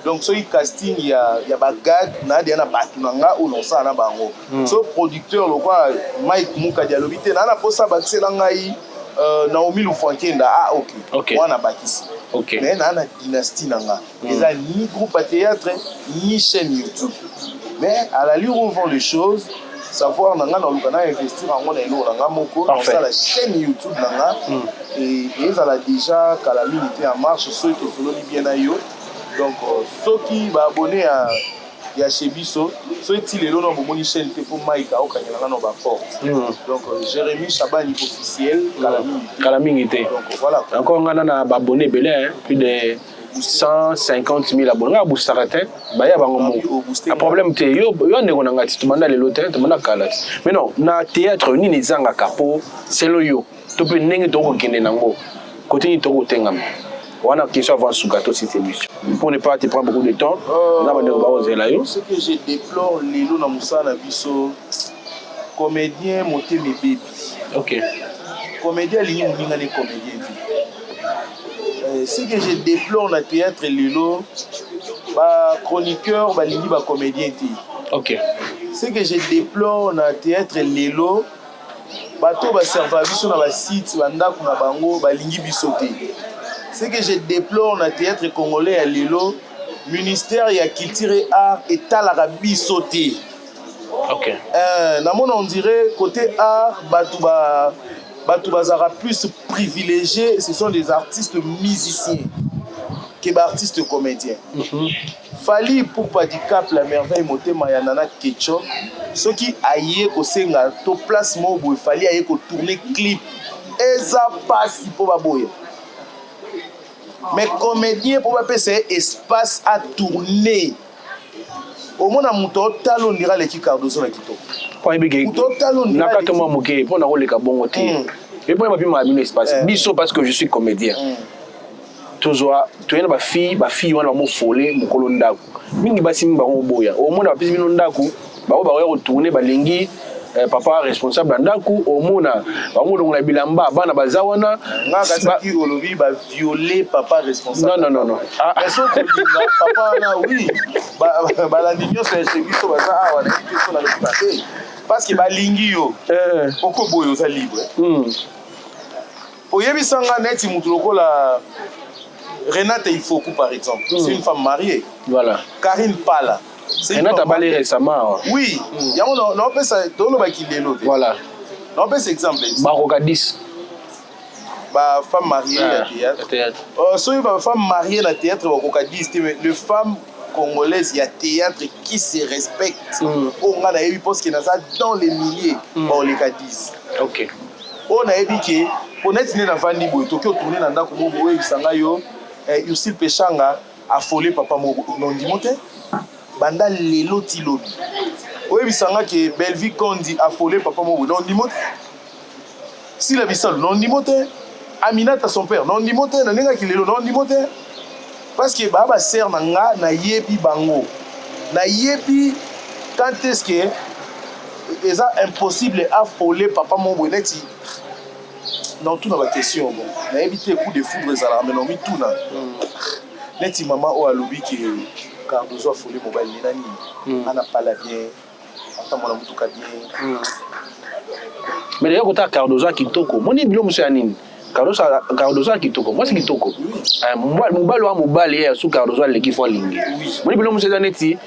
Donc soki casting ya bagag, nadeya na bato na nga oyo nasala na bango. So producteur lokwa Mike Mukadi alobi te naa na mposa bakisela ngai Naomi Lufankenda, ah ok, wana bakisi. Mais naa na dynastie na nga, eza ni groupe ya théâtre ni chaîne YouTube. Mais à l'allure où vont les choses, savoir na nga naluka na investir yango na eloko na nga moko, nasala chaîne YouTube na nga, ezala déjà kala mingi te en marche soki tosololi bien na yo. Donc soki baabonné ya chez biso, soki ti lelo na bomoni chaîne te, mpo Mike aokangela nga na baporte. Donc Jérémy Chabani officiel, kala mingi te. Kala mingi te. Donc voilà. Encore nga na baabonné ebele, plus de 150 000 abonnés. Nga aboostaka te, baya bango moko, problème te. Yo yo ndeko na ngai, ti tobanda lelo te, tobanda kala ti. Mais non, na théâtre nini ezangaka mpo selo yo to mpe ndenge tokokende nango kote nini tokotengama wana? Question avant suka to site émission, pour ne pas te prendre beaucoup de temps, na bandeko bakozela yo. Ce que je déplore lelo na mosala na biso, comédien motema ebebi. Comédien alingi moninga ne comédien te. Ce que je déplore na théâtre lelo, bachroniqueur balingi bacomédien te. Ce que je déplore na théâtre lelo, bato baserva biso na basite, bandako na bango, balingi biso te. Ce que je déplore na théâtre congolais ya lelo, ministère ya culture et art etalaka biso te. Namona on dirait côté art, bato ba bato bazalaka plus privilégiés, ce sont des artistes musiciens que baartiste comédien. Fally Ipupa Dicap la Merveille, motema ya Nana Ketchup, soki aye kosenga to place moko boye, Fally aye kotourne clip, eza mpasi mpo baboya. Mais comédien, mpo bapesa ye espace atourne, omona moto otala ondira aleki Cardozo na kitoko. Moto otala ondira Na kati mwa moke mpo na koleka bongo te, e mpo bapimaka bino espace biso, parce que je suis comédien. Tozwa toye na bafille, bafille wana bamofole mokolo ndako mingi, basi mingi bango boya, omona bapesi bino ndako, bango bakoya kotourne, balingi papa responsable ya ndako, omona bango longola bilamba, bana baza wana. Nga kasaki olobi baviole papa responsable. Non, non, non, non. Mais soki olinga papa wana, oui, balandi nyonso ya chez biso baza awa, nayebi te so nalobi mabe, parce que balingi yo okoboya, oza libre. Oyebisanga neti mutu lokola Renate Ifoku par exemple, c'est une femme mariée. Karine Pala. Renate abali récemment. Oui, yango naopesa tolobaki lelo te. Naopesa exemple. Bakoka 10. Ba femme mariée ya théâtre. Théâtre. Soki ba femme mariée na théâtre bakoka 10 te, mais le femme congolaise ya théâtre qui se respecte, oyo nga nayebi parce que naza dans les milliers, baoleka 10. Oyo nayebi ke po neti nde navandi boye, toki otourne na ndako moko boye, oyebisa ngai yo Ursule Peshanga afole papa moko, nondimo te. Banda lelo ti lobi, oyebisa nga ke Bellevue Kondi afole papa moko boye, nondimo te. Sila Bisalu, nondimo te. Aminata son père, nondimo te. Na ndenge ya kilelo, nondimo te, parce que baa basere na nga, nayebi bango, nayebi quand est-ce que eza impossible afole papa moko boye. Neti na otuna baquestion, bon, nayebi te, coup de foudre ezalaka, mais naomituna neti mama oyo alobi ke Cardozo afole mobali ne na nini, ana pala bien, atambola motuka bien. Mais d'ailleurs, kota Cardozo ya kitoko, moni bilo mosu ya nini, Cardozo ya kitoko, mwasi kitoko. Mobali wa mobali ye su Cardozo aleki fo alingi. Moni bilo mosu eza neti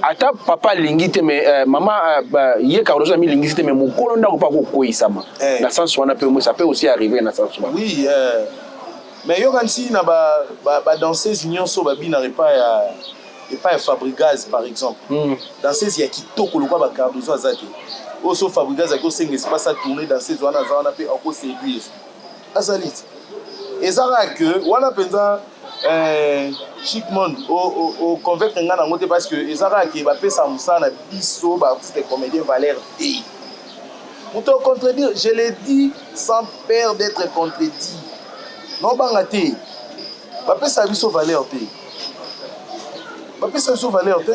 ata papa alingi te, mais mama ye Cardozo amilingisi te, mais mokolo ndako mpo akokweyisama na sens wana mpe ça peut aussi arriver na sens wana. Oui, mais yokanisi na badanseuse nyonso babinaka epai ya Fabrigaz par exemple, danseuse ya kitoko lokwa bacardozo aza te. Oyo so Fabrigaz aki osenga espace atourne, danseuse wana aza wana mpe akoséduire, azali te. Eza kaka ke wana mpenza Chic Monde oconvaincre nga nango te, parce que eza kaka ke bapesaka mosala na biso baartiste comédien valeur te. Moto contredire, je l'ai dit sans peur d'être contredit, nobanga te, bapesaka biso valeur te, bapesaka biso valeur te.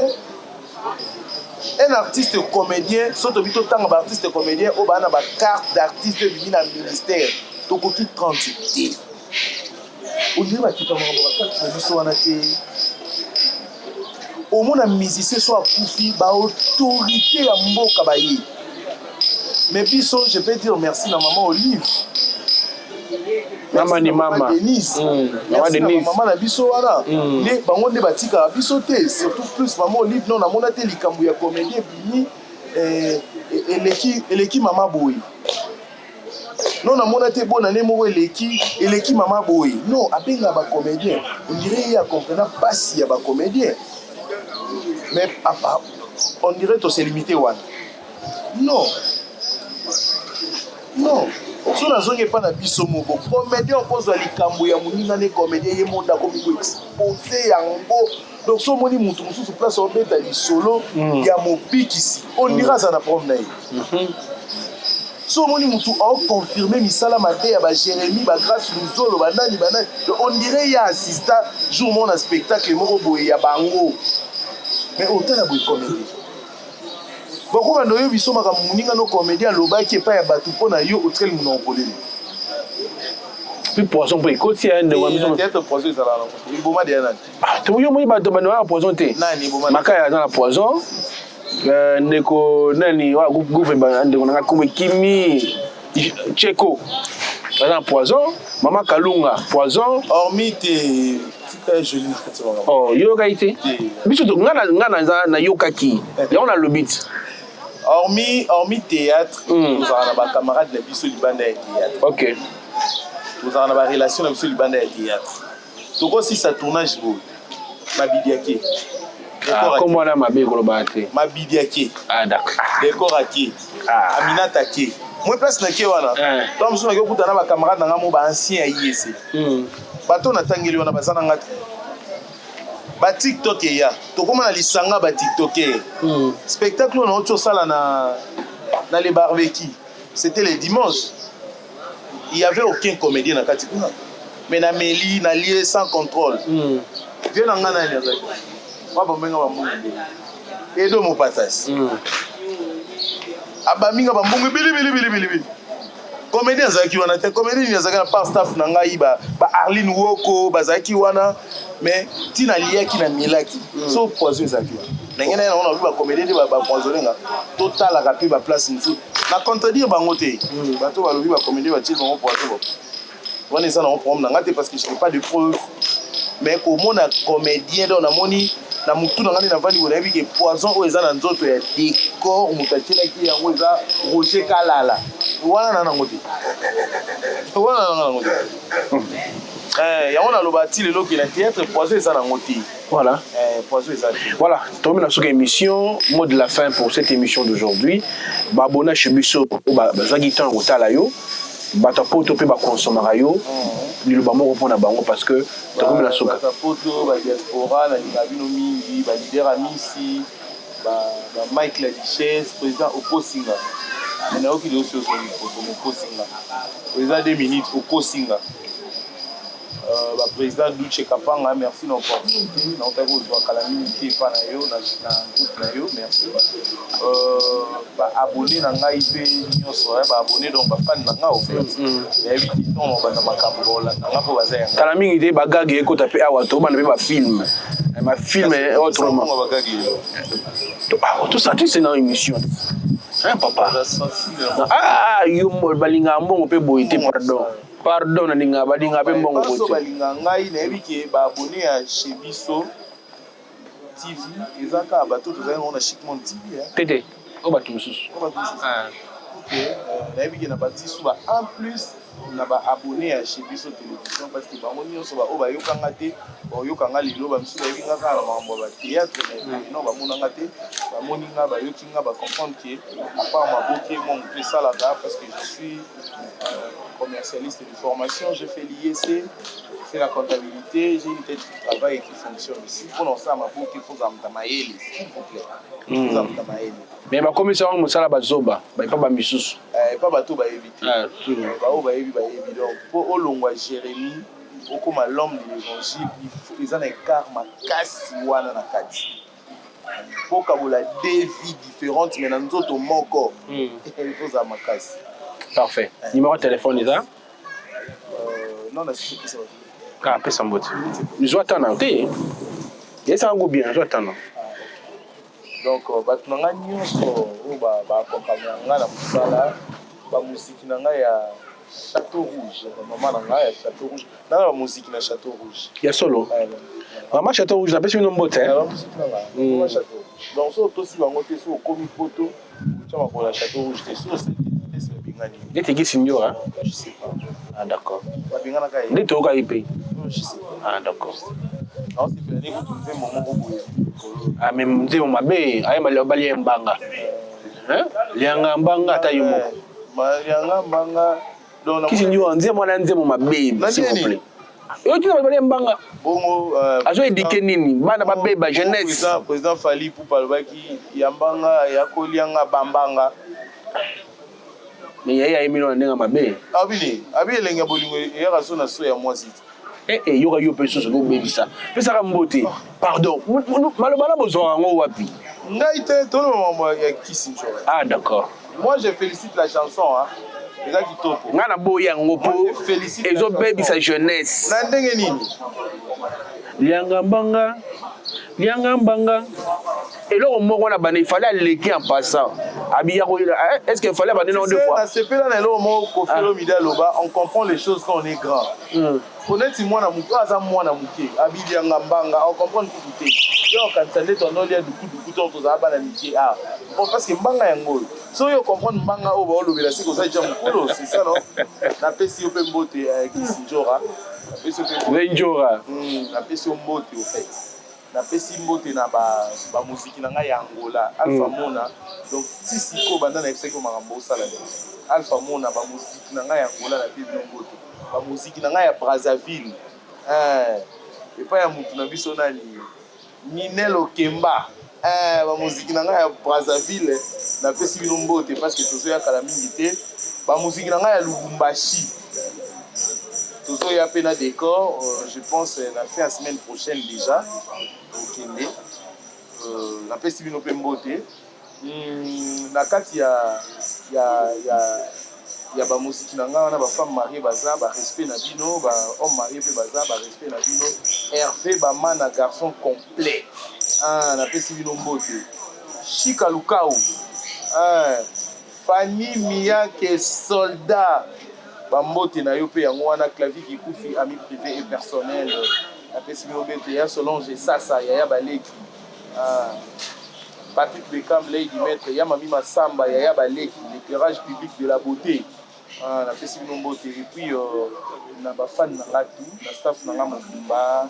Un artiste comédien, so tobi totanga baartiste comédien oyo baa na bacarte d'artiste ebimi na ministère, tokoki 30 te. Ondire bakita makambo bacarte na biso wana te. Omona musicien so akufi, baautorité ya mboka baye, mais biso, je peux dire merci na mama Olive. Mama ni mama. Denise. Mama Merci na Denise. mama na biso wana nde bango nde batikaka biso te, surtout plus mama Olive. Non, namona te likambo ya comédie ebimi eleki mama boye. Non, namona te bona nde moko eleki mama boye. Non, abengaka bacomédien, on dirait ye acomprena mpasi ya bacomédien, mais apa, on dirait tose limité wana. Non, non, so nazongi epa na biso moko comédien, okozwa likambo ya moninga ne comédien, ye moto akomi koexpose yango. Donc so omoni motu mosusu place obeta lisolo ya mobikisi, on dirait aza na problème na ye. So omoni motu aoconfirme misala mabe ya baJérémi, baGrâce Luzolo, banani banani, donc on dirait ye assista jour moko na spectacle moko boye ya bango. Mais otala boye, comédie bakobanda oyo biso makambo moninga no comédie alobaki epai ya bato mpo na yo, otikali monoko polele. Puis poison mpo ekoti ya ndeko ya biso. Théâtre, poison ezalaka nango, eboma deya nani? Ah, to yo moni bato bando ya poison te. Nani eboma? Makaya aza na poison. Ndeko nani wa gouve, ndeko nanga kombo ekimi, Cheko aza na poison, mama Kalunga poison. Hormis te, tika joli na kati ya makambo. Oh, yoyokaki te? Biso nga naza nayokaki yango, nalobi ti. Hormis théâtre, tozalaka na bacamarade na biso libanda ya théâtre. Tozalaka na barelation na biso libanda ya théâtre. Tokosisa tournage boye, mabidi ake. Ah, kombo wana mabe kolobaka te. Mabidi ake. Ah, d'accord. Décor ake, Aminata ake. Moi, place nake wana, ntango mosusu nake okuta na bacamarade na nga mo baancien ya IEC, bato natangeli wana baza na nga te. Batiktok eya, tokóma na lisanga batiktoker. Spectacle oyo nauti osala na le barbecue, c'était le dimanche, il y avait aucun comédien na kati kuna, mais nameli, nalie sans contrôle. Vie na nga nani azalaki wa bambenga bambongo ebele, Edo Mopatasi, abaminga bambongo ebele ebele ebele ebele ebele. Comédien azalaki wana te. Comédien nini azalaki na part? Staff na ngai, ba Arline Woko bazalaki wana, mais ntina aliaki na mielaki so poison ezalaki wana. Ndenge na ye nango nabi bacomédien nde bapoisonne nga. Totalaka mpe baplace mosusu, na contredire bango te. Bato balobi bacomédien batie bango poison, bon, wana eza nango problème na nga te, parce que je n'ai pas de preuve. Mais komona comédien, donc namoni na motu na nga nde navandi boye, nayebi ke poison oyo eza na nzoto ya décor, moto atielaki yango eza Roger Kalala. Wana na nango te. Wana na nango te. Eh, yango naloba ti lelo ke na théâtre poison eza nango te. Voilà. Eh, poison eza te. Voilà, tokomi na suka émission, mot de la fin pour cette émission d'aujourd'hui. Ba abonna chez biso bazwaki temps ya kotala yo. Bato ya poto mpe bakonsomaka yo. Liloba moko mpo na bango parce que tokomi na suka. Bato ya poto, ba diaspora, nalingaka bino mingi, ba leader Amisi. Ba ba Mike la duchesse president okosi nga mais nayoki lelo si ozongi poto mais okosi nga president 2 minutes okosi nga euh, ba president Duce Kapanga merci na opportunité nautaki kozwa kala mingi te epa na yo na, na groupe na yo merci euh, ba abonné na ngai mpe nyonso ba abonné donc ba fan na ngai au fait nayebi te ntongo banda makambo baolanda nga mpo baza yango kala mingi te bagage ekota mpe awa tobanda mpe bafilme Ma film est autrement. Tout ça, tu sais dans l'émission. Hein, papa? Ah, yo balinga mbongo pe boye te pardon. Pardon nalinga balinga pe mbongo boye te. Balinga ngai nayebi ke ba abonné ya chez biso TV eza kaka bato tozali nango na Chic Monde TV. Te te, oyo bato mosusu. Oyo bato mosusu. Ok, nayebi ke na bakisi ba en plus na ba abonne ya chez biso television parce que bango nionso ba oyo bayoka nga te bakoyoka nga lelo ba misusu bayebi nga kaka na makambo ya ba theatre mais non bamona nga te bamoni nga bayoki nga ba comprendre que à part maboke mwa motu esalaka parce que je suis euh, commercialiste de formation j'ai fait l'IEC j'ai fait la comptabilité j'ai une tête qui travaille et qui fonctionne aussi mpona kosala maboke faut ozala moto ya mayele s'il vous plaît ozala moto ya mayele Mais bakomisa yango mosala bazoba epa ba misusu. Eh, epa bato bayebi te. Ah, eh, baoyo bayebi bayebi donc mpo olongwa Jérémie okoma l'homme de l'évangile eza na écart makasi wana na kati mpo okabola deux vies différentes mais na nzoto moko il faut ozala makasi. Parfait. Eh. Numéro de téléphone eza? Euh, non, nasisi pesa bato. Ah, pesa mbote. Zwa tana te. Yesa yango bien, zwa tana. Donc batu na nga nionso oyo ba ba accompagna nga na musala, ba muziki na nga ya chateau rouge, ba mama na nga ya chateau rouge, na na ba muziki na chateau rouge. Ya solo? Mama chateau rouge napesi bino mbote. Ba muziki na nga, mama chateau rouge. Donc soki otosi bango te, soki okomi poto, otia makolo na chateau rouge te, soki osali te, te babengani yo. Neti Gisi Ndjora? Je sais pas. Ah d'accord. Babenganaka ye. Nde toyoka ye pe. Je sais pas. Ah d'accord. Naosepela nde kutu nzembo moko boye. Ah mais nzembo mabe, ayemba balia mbanga. Hein? Lianga mbanga ata yo moko. Lianga mbanga. Donc Kisi Ndjora nzembo wana nzembo mabe s'il vous plaît. Yo tina balia mbanga. Bongo euh, azo éduquer nini bana babeba jeunesse. Président président Fally Ipupa alobaki yambanga yakolianga bambanga. Mais yaye ayembi na ndenge mabe. Abi abi elenge ya bolingo eyaka so na so ya mwasi. Eh eh yoka yo pe susu kobebisa. Pesaka mbote. Pardon. Maloba na bozwaka yango wapi? Ngai te toloba mambo ya kisi njoka. Ah d'accord. Moi je félicite la chanson hein. Eza kitoko. Nga na boyi yango po ezobebisa jeunesse. Na ndenge nini? Lianga mbanga, lianga mbanga. Eloko moko na banda il fallait aleki en passant. Abiya ko eh, est-ce qu'il fallait abandonner non deux fois? Nasepela na eloko moko Koffi ah. Olomide aloba, on comprend les choses quand on est grand. Mm. Neti mwana moke aza mwana moke abilianga mbanga o comprendre kutu te yo okanisa nde tonolia dukuduku to tozala bana mike ah bon parce que mbanga yango oyo soki yo comprendre mbanga oyo baolobela seke oza deja mokolo c'est ça non napesi yo mpe mbote eh, kisi njora napesi yo mpe mbote njora hmm, napesi yo mbote au fait napesi mbote na bamuziki na ngai ya angola alpha mm. mona donc ti sikoyo banda nayebisaki yo makambo osala alpha mona bamuziki na ngai ya angola napesi bino mbote Ba moziki na ngai ya Brazzaville eh, epai ya mutu na biso nani Ninel Okemba eh, ba moziki na ngai ya Brazzaville napesi bino mbote parce que tozoya kala mingi te. Ba moziki na ngai ya Lubumbashi tozoya pe na decor euh, je pense euh, na fin ya semaine prochaine déjà okende euh, napesi bino pe mbote. Hum, na kati ya ya ya ya ba moziki na nga wana ba femme mariée baza ba respect na bino ba homme marié pe baza ba respect na bino Hervé Bamana garçon complet ah napesi bino mbote Shika Lukau ah, Fanny Miyake soldat ba mbote na yo pe yango wana Clavier Kikufi ami privé et personnel napesi bino mbote ya Solange Sasa yaya baleki ah. Patrick Beckham, Lady Maître, ya Mami Massamba, Yaya Baleki, l'éclairage public de la beauté. Ah, napesi bino mbote et puis euh, na ba fan na nga tout, na staff na nga mobimba,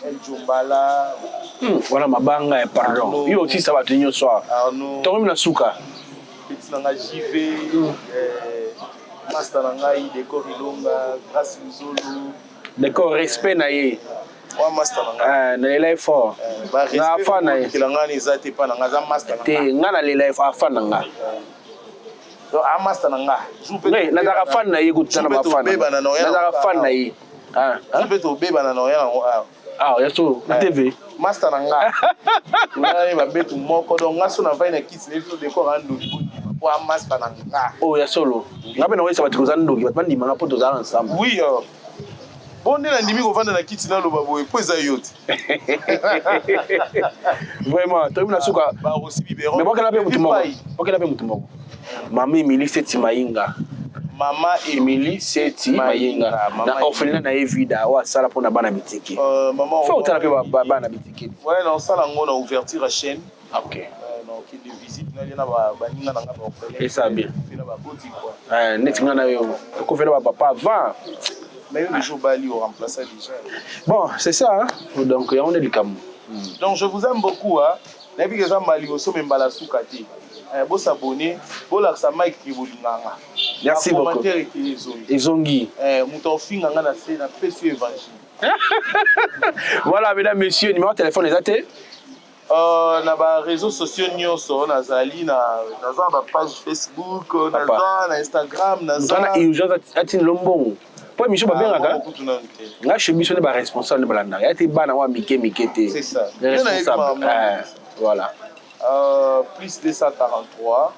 El Jombala, Wana mabanga ya pardon. Yo otisa bato nyonso awa. Arnaud, Tokomi na suka. Petit na nga JV, eh, master na ngai Decor Ilonga, Grace Luzolo. Decor respect na ye. Wa master na ngai. Eh, nalela ye fort. Ba Na respect fan na ye. kela ngai eza te pa na ngai, aza master na Te ngai. nga nalela ye fort, afan na nga. Donc a master na nga. Jour pe Ngai nazalaka fan na ye kutu na ba fan. Tobebana na oya. Nazalaka fan na ye. Ah, Jour pe tobebana na oya nango awa. Ah, ya solo na TV. Master na nga. Ngai babetu moko donc nga so na vai na kiti na biso décor a ndoki bondima po a master na nga. Oh ya solo. Nga pe nakoyesa bato koza ndoki bato bandima nga mpo tozala ensemble. Oui. Euh, bon nde nandimi kovanda na kiti naloba boye mpo eza yo te. Vraiment, toyebi na suka. Mais bokela mpe motu moko. Bokela mpe motu moko. Mama Emily Seti Mayinga. Mama Emily Seti Mayinga. Na orphelinat na ye vida oyo asala mpona bana bitike. Faut otala mpe bana bitike. Ouais, naosala yango na ouverture ya chaîne. Ok. Nakende visite nalia na baninga na nga baorphelin. Esa bien. Na baboti quoi. Eh, neti nga na yo. Okofela ba papa avant. Mais yo déjà obali oremplaça déjà. Bon, c'est ça. Hein? Donc, yango nde likambo. Donc je vous aime beaucoup. Hein? Nayebi ke eza mbala liboso me mbala suka te. Eh, bosabone, bolakisa Mike ke bolinganga. Merci Ba beaucoup. commentaire ekele ezongi. Ezongi. Eh, moto aofinga nga na se napesi yo évangile. Voilà, mesdames, messieurs, numéro de téléphone eza te. Euh, na ba réseaux sociaux nyonso nazali na naza na ba page Facebook, naza na Instagram, naza Moto wana urgence atindela mbongo. Po émission babengaka. Ah, kutu nanu te. Nga chez biso nde ba responsable nde balandaka. Ya te bana wa mike mike te. C'est ça. Les Nde nayebi responsables. makambo. Eh, voilà. Plus 243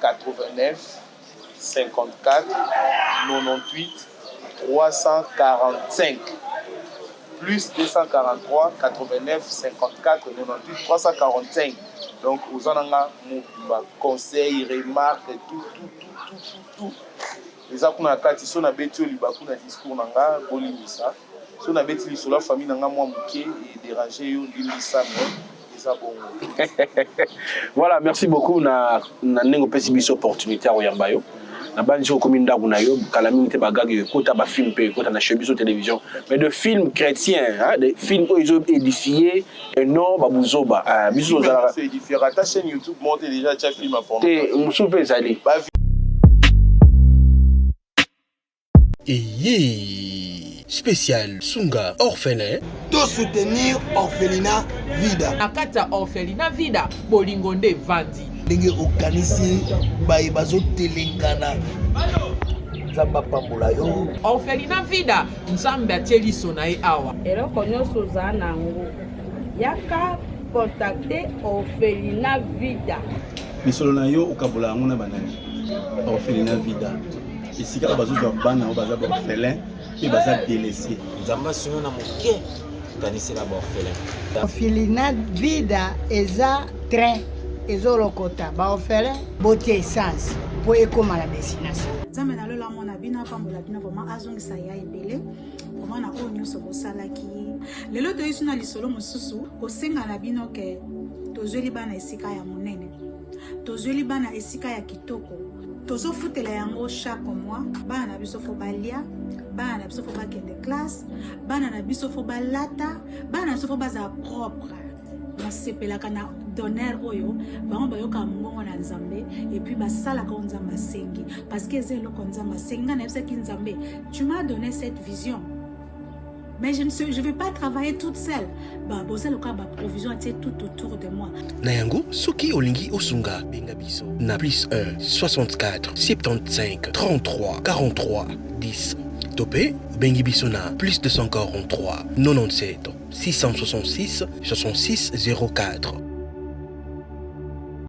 89 54 98 345 plus 243 89 54 98 345 donc oza na nga mobimba conseil remarque tout tout tout tout tout tout eza kuna na kati so nabeti yo libaku na discours na nga bolimbisa so nabeti lisolo ya famille na nga mwa moke edérange yo limbisa mais eza bongo. Voilà, merci beaucoup na na ndenge opesi biso opportunité ya koyamba yo. Na bandi soki okomi ndako na yo kala mingi te bagage ekota bafilm mpe ekota na chez biso télévision mais de film chrétien hein, de film oyo ezo édifier et non babuzoba. Ah, biso tozalaka So édifier ata chaîne YouTube monte déjà tia film à te mosusu mpe ezali. Eye spécial Sunga orphelin. To soutenir orphelinat Vida. Na kati ya orphelinat Vida, bolingo nde evandi. Ndenge okanisi baye bazotelengana, Nzambe apambola yo. Orphelinat Vida, Nzambe atie liso na ye awa. Eloko nyonso oza na yango, yaka contacter orphelinat Vida. Misolo na yo okabola yango na banani? Orphelinat Vida, esika oyo bazozwa bana oyo baza baorphelin mpe baza délaissé. Nzambe asunga na moke, kanisela baorphelin. Orphelinat Vida eza train ezolokota baorphelin, botia essence mpo ekóma na destination. Nzambe na lola amona bino, apambola bino vraiment, azongisa ya ebele vraiment na oyo nyonso bosalaki. Lelo toyesi na lisolo mosusu kosenga na bino ke tozweli bana esika ya monene, tozweli bana esika ya kitoko, tozofutela yango chaque mois. Bana na biso fo balia, bana na biso fo bakende classe, bana na biso fo balata, bana na biso fo bazala propre. Basepelaka na donner oyo bango bayokaka mongongo na Nzambe et puis basalaka oyo Nzambe asengi, parce que eza eloko Nzambe asengi. Ngai nayebisaki Nzambe, tu m'as donné cette vision, mais je ne sais, je vais pas travailler toute seule. Ba boza lokola ba provision atie tout autour de moi. Na yango soki olingi osunga benga biso na plus 1 64 75 33 43 10 to mpe obengi biso na plus 243 97 666 66 04.